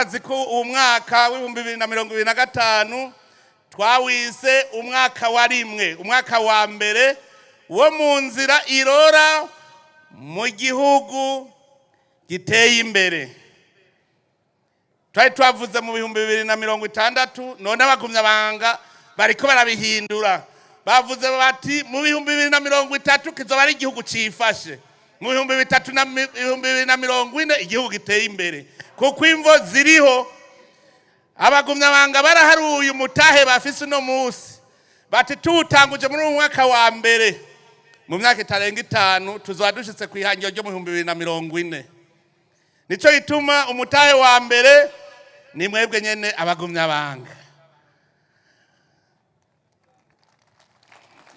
Murazi ko uwo mwaka w'2025 twawise umwaka wa rimwe, umwaka wa mbere wo mu nzira irora mu gihugu giteye imbere. Twari twavuze mu 2060, none abagumyabanga bariko barabihindura. Bavuze bati mu 2030 kizoba ari igihugu cifashe, mu bihumbi bitatu na 2040 igihugu giteye imbere, kuko imvo ziriho. Abagumyabanga baraharuye umutahe bafise uno munsi, bati tuwutanguje muri uyu mwaka wa mbere, mu myaka itarenga 5 tuzoba dushitse ku ihangiro ryo mu 2040. Nico gituma umutahe wa mbere ni mwebwe nyene abagumyabanga.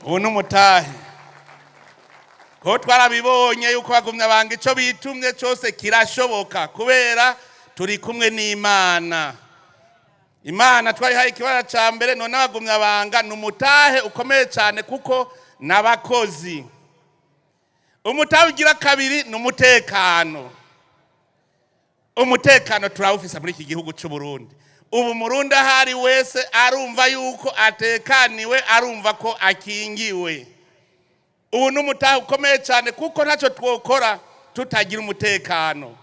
Ubu ni umutahe, ko twarabibonye yuko abagumyabanga ico bitumye cose kirashoboka, kubera turi kumwe n'Imana. Imana twayihaye ikibara ca mbere. None abagumyabanga ni umutahe ukomeye cyane, kuko n'abakozi. Umutahe ugira kabiri ni umutekano. Umutekano turawufise muri iki gihugu cy'u Burundi. Ubu Murundi ahari wese arumva yuko atekaniwe, arumva ko akingiwe. Ubu ni umutahe ukomeye cyane, kuko ntacyo twokora tutagira umutekano.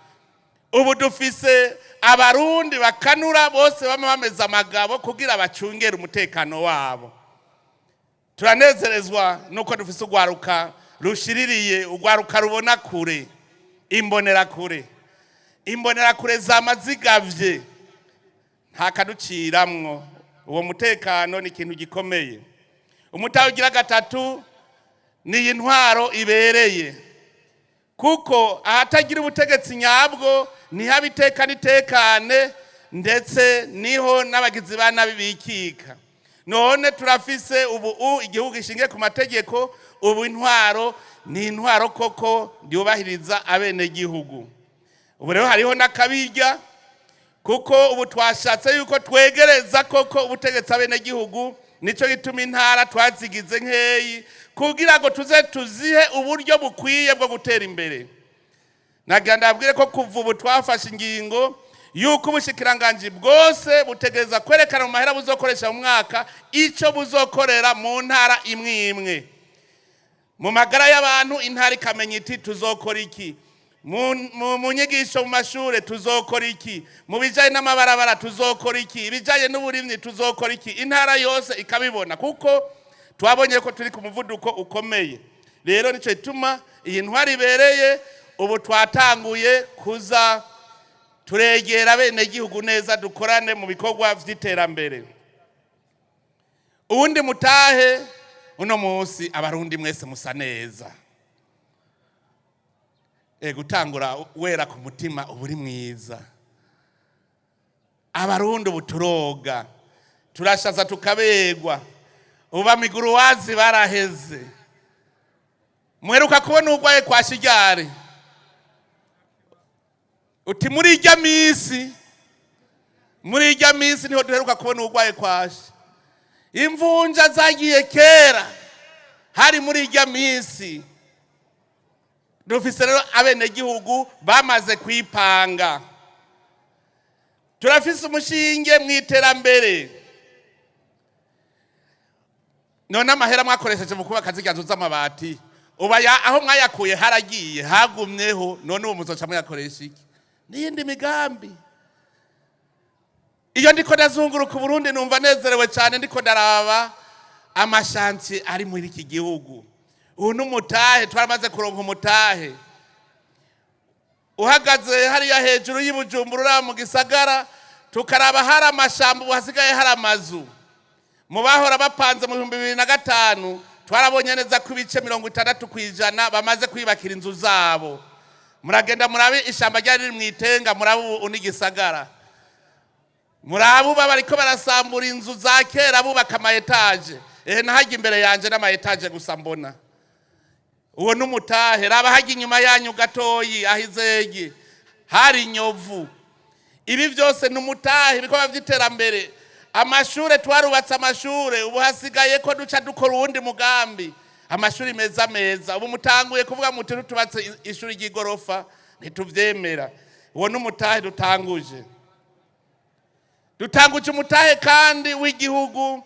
Ubu dufise Abarundi bakanura bose, bama bameze amagabo kugira bacungere umutekano wabo. Turanezerezwa nuko dufise urwaruka rushiririye, urwaruka rubona kure, imbonerakure. Imbonerakure zama zigavye, nta kaduciramwo. Uwo mutekano ni ikintu gikomeye. Umutahe ugira gatatu ni iyi ntwaro ibereye, kuko ahatagira ubutegetsi nyabwo niho iteka n'itekane, ndetse niho n'abagizi ba nabi bikika. None turafise ubu igihugu gishingiye ku mategeko. Ubu intwaro ni intwaro koko yubahiriza abenegihugu. Ubu rero hariho n'akabirya, kuko ubu twashatse yuko twegereza koko ubutegetsi abenegihugu. Nicyo gituma intara twazigize nkeyi, kugira ngo tuze tuzihe uburyo bukwiye bwo gutera imbere. Nagira ndabwire ko kuva ubu twafashe ingingo yuko ubushikiranganji bwose butegereza kwerekana mu mahera buzokoresha mu mwaka icyo buzokorera mu ntara imwe imwe. Mu magara y'abantu, intara ikamenya iti tuzokora iki, mu nyigisho mu mashure tuzokora iki, mu bijanye n'amabarabara tuzokora iki, ibijanye n'uburimyi tuzokora iki. Intara yose ikabibona, kuko twabonye ko turi ku muvuduko ukomeye. Rero nico gituma iyi ntwari ibereye, ubu twatanguye kuza turegera bene gihugu neza, dukorane mu bikorwa vy'iterambere. Uwundi mutahe uno munsi, Abarundi mwese musa neza. Gutangura wera ku mutima uba uri mwiza. Abarundi ubu turoga, turashaza, tukaberwa. Ubu bamiguruwazi baraheze. Muheruka kubona urwaye kwa shijyari? Uti muri irya minsi, muri irya minsi niho duheruka kubona urwaye kwashi. Imvunja zagiye kera, hari muri irya minsi. Dufise rero abenegihugu bamaze kwipanga. Turafise umushinge mu iterambere. None amahera mwakoresheje mu kubaka zirya nzu z'amabati, uba aho mwayakuye haragiye, hagumyeho. None ubu muzoca muyakoresha iki? N'iyindi migambi. Iyo ndiko ndazunguruka Uburundi numva nezerewe cyane, ndiko ndaraba ama chantiers ari muri iki gihugu. Ubu n'umutahe, twaramaze kuronka umutahe. Uhagaze hariya hejuru y'Ibujumbura mu gisagara, tukaraba hari amashamba, ubu hasigaye hari amazu. Mu bahora bapanze mu 2005, twarabonye neza ko ibice 60% bamaze kwiyubakira inzu zabo. Muragenda murabe ishyamba ryari riri mu Itenga, murabe ubu n'igisagara. Murabe uba bariko barasambura inzu za kera, bubaka ama étages. Ehe, nahajya imbere yanje n'ama étages gusa mbona. Uwo n'umutahe. Raba hajya inyuma yanyu gatoyi, aho izegi hari inyovu. Ibi byose ni umutahe, ibikorwa by'iterambere. Amashure, twarubatse amashure. Ubu hasigaye ko duca dukora uwundi mugambi, amashuri meza meza. Ubu mutanguye kuvuga muti tubatse ishuri ry'igorofa ntituvyemera. Uwo n'umutahe dutanguje. Dutanguje umutahe kandi w'igihugu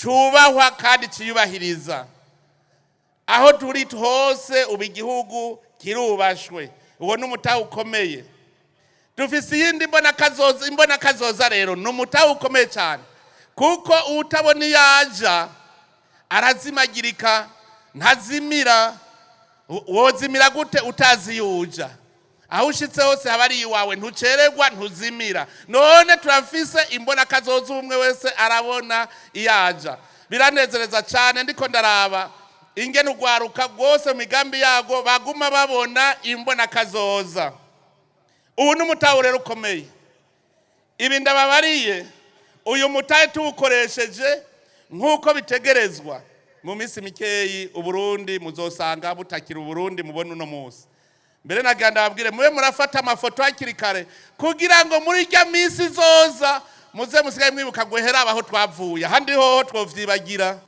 cubahwa kandi ciyubahiriza. Aho turi hose ubu igihugu kirubashwe. Uwo ni umutahe ukomeye. Dufise iyindi mbonakazoza. Imbonakazoza rero ni umutahe ukomeye cyane, kuko uwutabona iyo aja arazimagirika, ntazimira. Wozimira gute utazi iyo uja? Aho ushitse hose haba ari iwawe, ntucererwa, ntuzimira. None turafise imbonakazoza, umwe wese arabona iyo aja. Biranezereza cyane ndiko ndaraba ingene urwaruka rwose mu migambi yago baguma babona imbonakazoza. Ubu ni umutahe rero ukomeye. Ibi ndababariye, uyu mutahe tuwukoresheje nk'uko bitegerezwa, mu minsi mikeyi Uburundi muzosanga butakira Uburundi mubona uno munsi. Mbere nagira ndababwire mube murafata amafoto hakiri kare, kugira ngo muri irya minsi izoza muze musigaye mwibuka guhera aho twavuye. Ahandi hoho twovyibagira.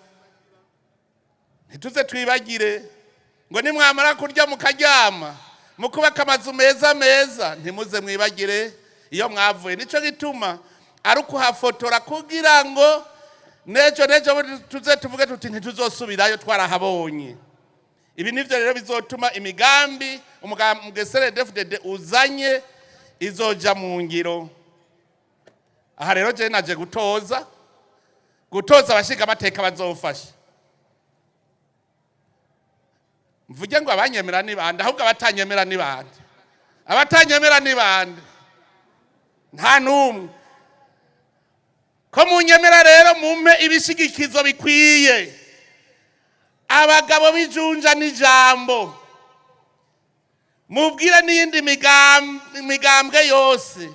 Ntituze twibagire ngo nimwamara kurya mukaryama, mukubaka amazu meza meza, ntimuze mwibagire iyo mwavuye. Nico gituma ari ukuhafotora, kugira ngo nejo nejo bundi tuze tuvuge tuti ntituzosubirayo, twarahabonye. Ibi nivyo rero bizotuma imigambi umugambwe CNDD-FDD uzanye izoja mu ngiro. Aha rero je naje gutoza abashinga amateka bazofasha. Mvuge ngo abanyemera ni bande? Ahubwo abatanyemera ni bande? Abatanyemera ni bande? Nta n'umwe. Ko munyemera rero, mumpe ibishigikizo bikwiye. Abagabo b'ijunja n'ijambo, mubwire n'iyindi migambwe yose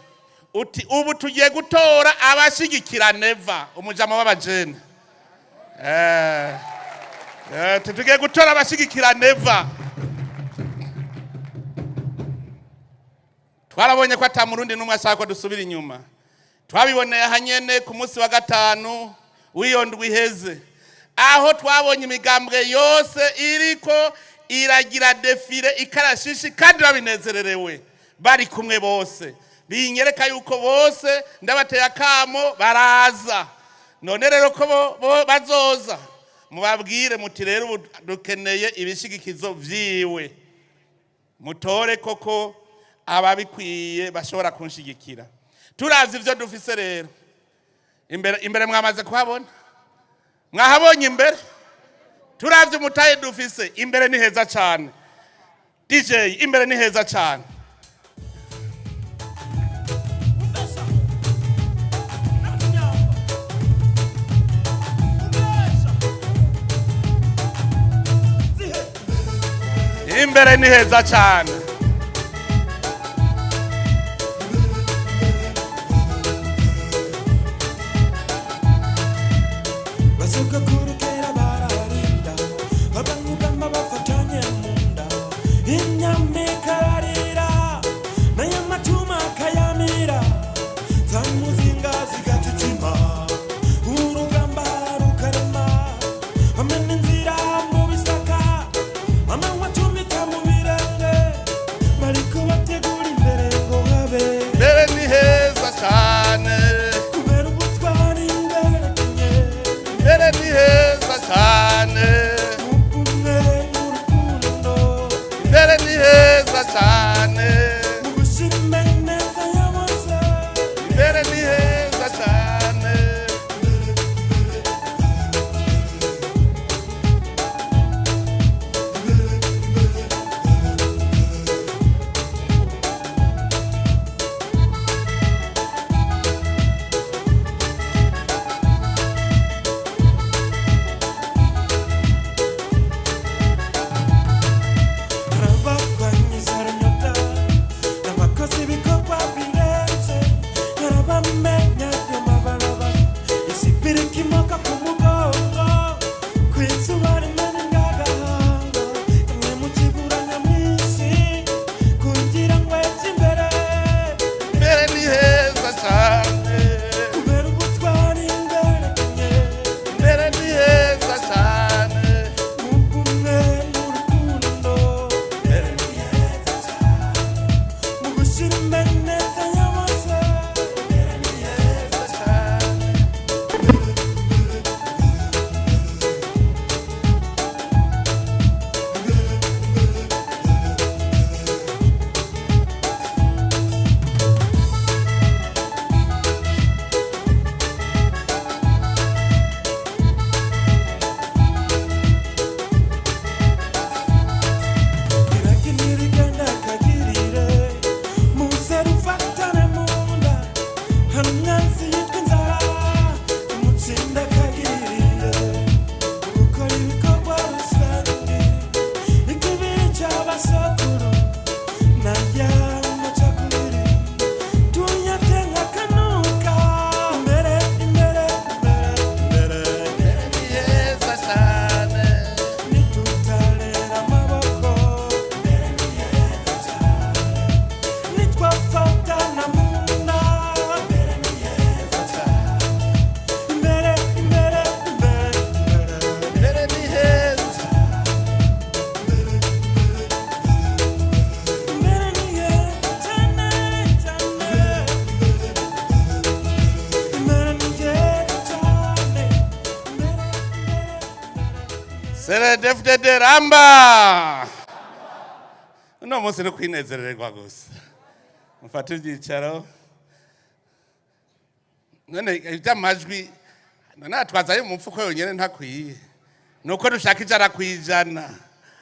uti ubu tugiye gutora abashigikira Neva, umujama w'abajene. Tugiye gutora abashigikira Neva. Twarabonye ko ata Murundi n'umwe ashaka ko dusubira inyuma. Twabiboneye ahanyene ku munsi wa gatanu w'iyo ndwi iheze, aho twabonye imigambwe yose iriko iragira défilé, ikarashishi, kandi babinezererewe bari kumwe bose. Binyereka yuko bose ndabateye akamo baraza. None rero ko bo bazoza, mubabwire muti rero ubu dukeneye ibishigikizo vyiwe, mutore koko ababikwiye bashobora kunshigikira. Turavye ivyo dufise rero imbere, imbere mwamaze kuhabona, mwahabonye imbere. Turavye umutahe dufise imbere ni heza cane. DJ, imbere ni heza cane. Umbesha. N'abanyamba. Umbesha. Zihe. Imbere ni heza cane. Basogokuru kera bararinda, babanyugamba bafatanye mu nda, imyambi ikararira nayo macuma akayamira, za muzinga zigatitima, urugamba rukarema, bamena inzira mu bisaka, amanywa acumita mu birenge, bariko bategura imbere ngo habe. Imbere ni heza cane. Kubera ubutwari mberekenye. Imbere ni heza cane. Ubumwe n'urukundo. Imbere ni heza cane. Mu gushyira imbere neza ya bose. Imbere ni heza cane. Arabakwanyiza aranyota n'abakozi ibikorwa birenze, arabamenya ayo mabarabara isipirika imoka ku mugongo, ku izuba rimena ingagahanga imwe mu kibura nyamwinshi kugira ngo ejye imbere. Imbere ni heza cane. Kubera ubutwari mberekenye. Imbere ni heza cane. Ubumwe n'urukundo. Imbere ni heza cyane mu gushyira imbere neza ya bose. Imbere ni heza cane. CNDD-FDD ramba! Uno munsi ni kwinezererwa gusa. Mufate ibyicaro. None iby'amajwi none twazayo mu mfuko yonyene ntakwiye, nuko dushaka 100%.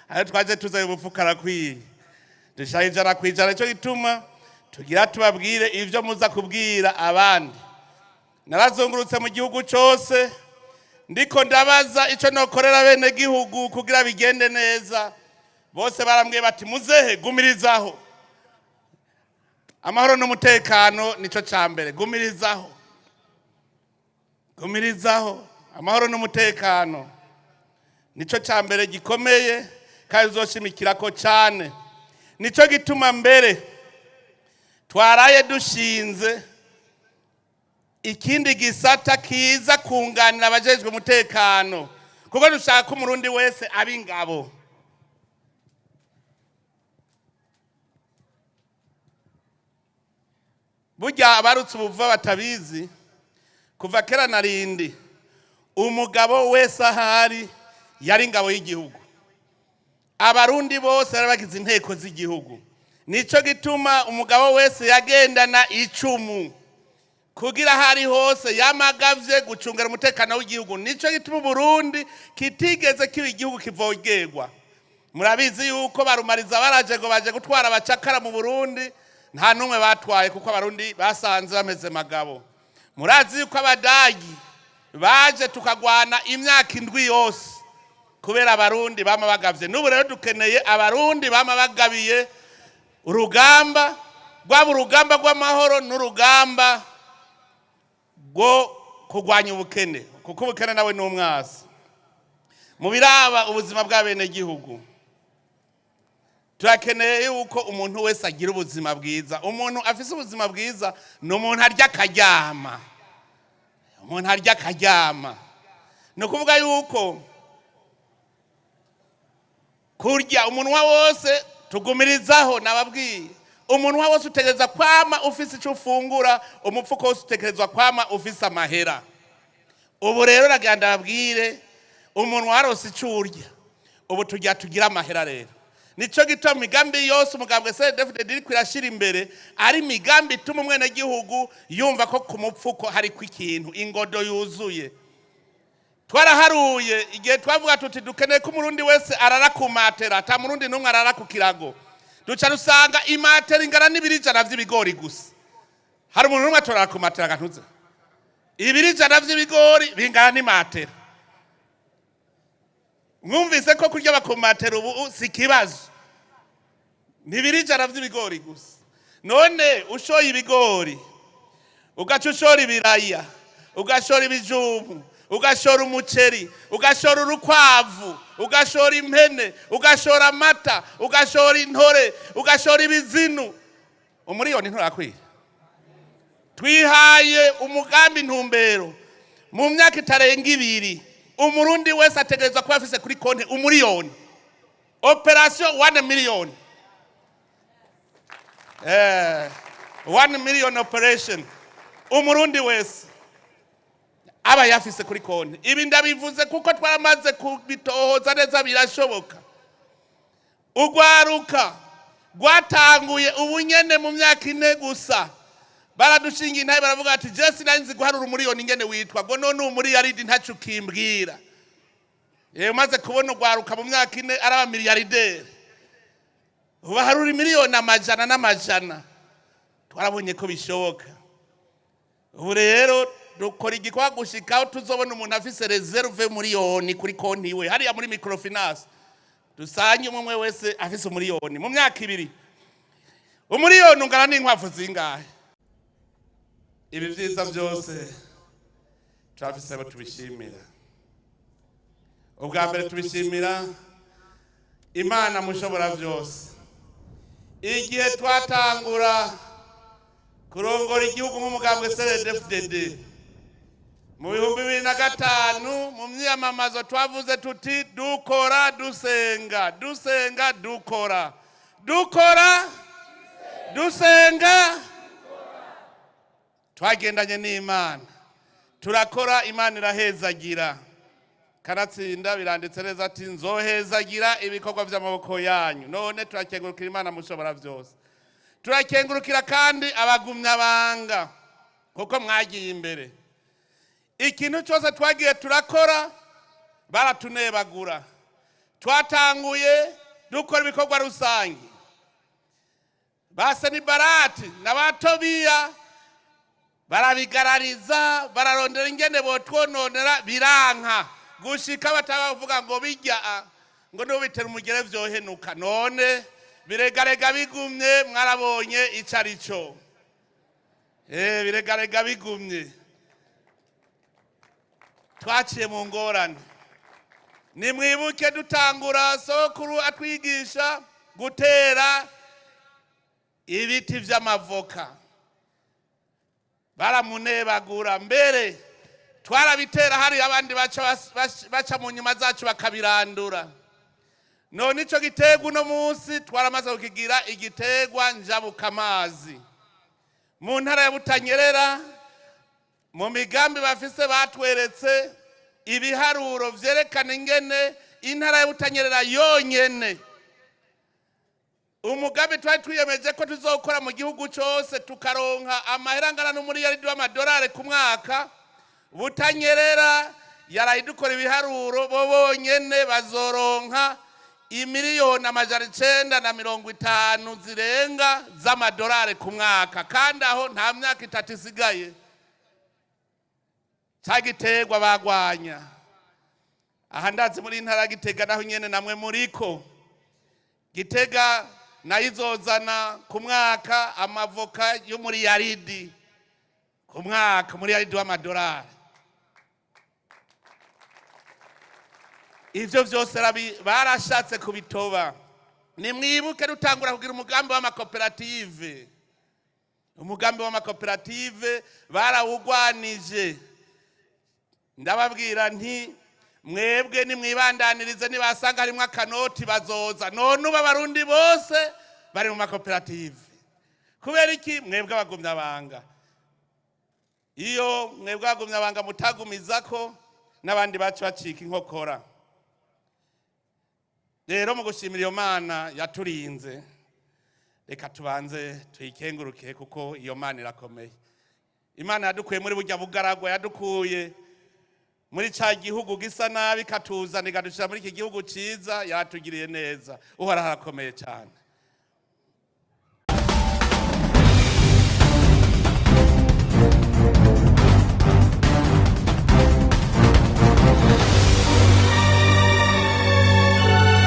Ayo twaje tuzayo umufuko arakwiye, dushaka 100%. Nicyo gituma tugira tubabwire ivyo muza kubwira abandi. Narazungurutse mu gihugu cose, ndiko ndabaza ico nokorera bene gihugu kugira bigende neza. Bose barambwiye bati: "Muzehe, gumirizaho amahoro n'umutekano, nico ca mbere. Gumirizaho, gumirizaho amahoro n'umutekano, nico ca mbere gikomeye kandi uzoshimikirako cane." Nico gituma mbere twaraye dushinze ikindi gisata kiza kunganira abajejwe umutekano, kuko dushaka ko Umurundi wese aba ingabo. Burya abarutse ubuva batabizi, kuva kera na rindi umugabo wese ahari yari ingabo y'igihugu. Abarundi bose bari bagize inteko z'igihugu. Nico gituma umugabo wese yagendana icumu kugira aho ari hose yamagavye gucungera umutekano w'igihugu. Nico gituma Uburundi kitigeze kiba igihugu kivogerwa. Murabizi yuko barumariza baraje ngo baje gutwara abacakara mu Burundi, nta n'umwe batwaye, kuko Abarundi basanze bameze magabo. Murazi yuko Abadagi baje tukagwana imyaka 7 yose kubera Abarundi bama bagavye. N'ubu rero dukeneye Abarundi bama bagabiye urugamba, rwaba urugamba rw'amahoro n'urugamba rwo kurwanya ubukene, kuko ubukene nawe ni umwasi. Mu biraba ubuzima bw'abenegihugu, turakeneye yuko umuntu wese agira ubuzima bwiza. Umuntu afise ubuzima bwiza ni umuntu arya akaryama. Umuntu arya akaryama, ni ukuvuga yuko kurya umunwa wose tugumirizaho. Nababwiye, umunwa wose utegereza kwama ufise icyo ufungura, umupfuko wose utegerezwa kwama ufise amahera. Ubu rero nagira ndababwire, umuntu warose icyo urya, ubu tujya tugira amahera. Rero nico gituma imigambi yose umugambwe CNDD-FDD iriko irashira imbere ari imigambi ituma umwenegihugu yumva ko ku mupfuko hariko ikintu, ingodo yuzuye. Twaraharuye igihe twavuga tuti dukeneye ko Umurundi wese arara ku matera, ata Murundi n'umwe arara ku kirago. Duca rusanga imatera ingana n'100 ibiro vy'ibigori gusa. Hari umuntu n'umwe atorara ku matera agantuze? 100 ibiro vy'ibigori bingana n'imatera. Mwumvise ko kurya bakumatera ubu si ikibazo, ni 100 ibiro vy'ibigori gusa. None ushoye ibigori, ugaca ushora ibiraya, ugashora ibijumbu, ugashora umuceri, ugashora urukwavu, ugashora impene, ugashora amata, ugashora intore, ugashora ibizinu, umuriyoni nturakwira. Twihaye umugambi, intumbero: mu myaka itarenga 2 Umurundi wese ategerezwa kuba afise kuri konti umuriyoni. Opération 1 million, 1 million operation, Umurundi wese aba yafise kuri konti. Ibi ndabivuze kuko twaramaze kubitohoza neza, birashoboka. Urwaruka rwatanguye ubunyene mu myaka 4 gusa baradushinga intahe, baravuga ati: "Je sinari nzi guharura umuriyoni ingene witwa, ngo none umuriyaridi ntaco ukimbwira." Yewe, umaze kubona urwaruka mu myaka 4 ari abamiliyarideri, baharura miliyoni amajana n'amajana, twarabonye ko bishoboka. Ubu rero dukora igikorwa gushikaho tuzobona umuntu afise réserve miliyoni kuri konti iwe hariya muri microfinance. Dusange umwe wese afise umuriyoni mu myaka 2. Umuriyoni ungana n'inkwavu zingahe? Ibi vyiza byose turafise abo tubishimira. Ubwa mbere tubishimira Imana Mushobora byose. Igihe twatangura kurongora igihugu nk'umugambwe CNDD-FDD mu 2005, mu myiyamamazo twavuze tuti: "Dukora dusenga, dusenga dukora, dukora dusenga." Twagendanye n'Imana, turakora, Imana irahezagira. Kanatsinda biranditse neza ati nzohezagira ibikorwa vy'amaboko yanyu. None turakengurukira Imana mushobora vyose, turakengurukira kandi abagumyabanga kuko mwagiye imbere. Ikintu cyose twagiye turakora baratunebagura. Twatanguye dukora ibikorwa rusange, ba Senibarati na ba Tobiya barabigarariza, bararondera ingene botwononera, biranka gushika batabavuga ngo bijya ngo nubitera umugere vyohenuka. None biregarega bigumye, mwarabonye ico ari cyo. Biregarega bigumye, twaciye mu ngorane. Nimwibuke dutangura, sokuru atwigisha gutera ibiti vy'amavoka, baramunebagura. Mbere twarabitera, hari abandi baca mu nyuma zacu bakabirandura. None ico giterwa uno munsi twaramaze kukigira igiterwa njabukamazi mu ntara ya Butanyerera. Mu migambi bafise batweretse ibiharuro vyerekana ingene intara ya Butanyerera yonyene, umugambi twari twiyemeje ko tuzokora mu gihugu cyose tukaronka amahera angana n'umuriyaridi w'amadolari ku mwaka, Butanyerera yaraye dukora ibiharuro, bo bonyene bazoronka 950 miliyoni zirenga z'amadolari ku mwaka, kandi aho nta myaka 3 isigaye. Cya giterwa bagwanya aha, ndazi muri ntara ya Gitega naho nyene namwe muriko. Gitega nayo izozana ku mwaka amavoka yo muri yaridi ku mwaka, muri yaridi w'amadolari. Ivyo vyose barashatse kubitoba. Nimwibuke dutangura kugira umugambi w'amakoperative, umugambi w'amakoperative barawugwanije. Ndababwira nti mwebwe nimwibandanirize, nibasanga harimwo akanoti bazoza. None ubu Abarundi bose bari mu makoperative kubera iki? Mwebwe abagumyabanga, iyo mwebwe abagumyabanga mutagumizako, n'abandi bacu bacika inkokora. Rero mu gushimira iyo Mana yaturinze, reka tubanze tuyikenguruke kuko iyo Mana irakomeye. Imana yadukuye muri burya bugaragwa, yadukuye muri ca gihugu gisa nabi, ikatuzana ikadushyira muri iki gihugu ciza, yatugiriye neza. Uhoraho arakomeye cyane.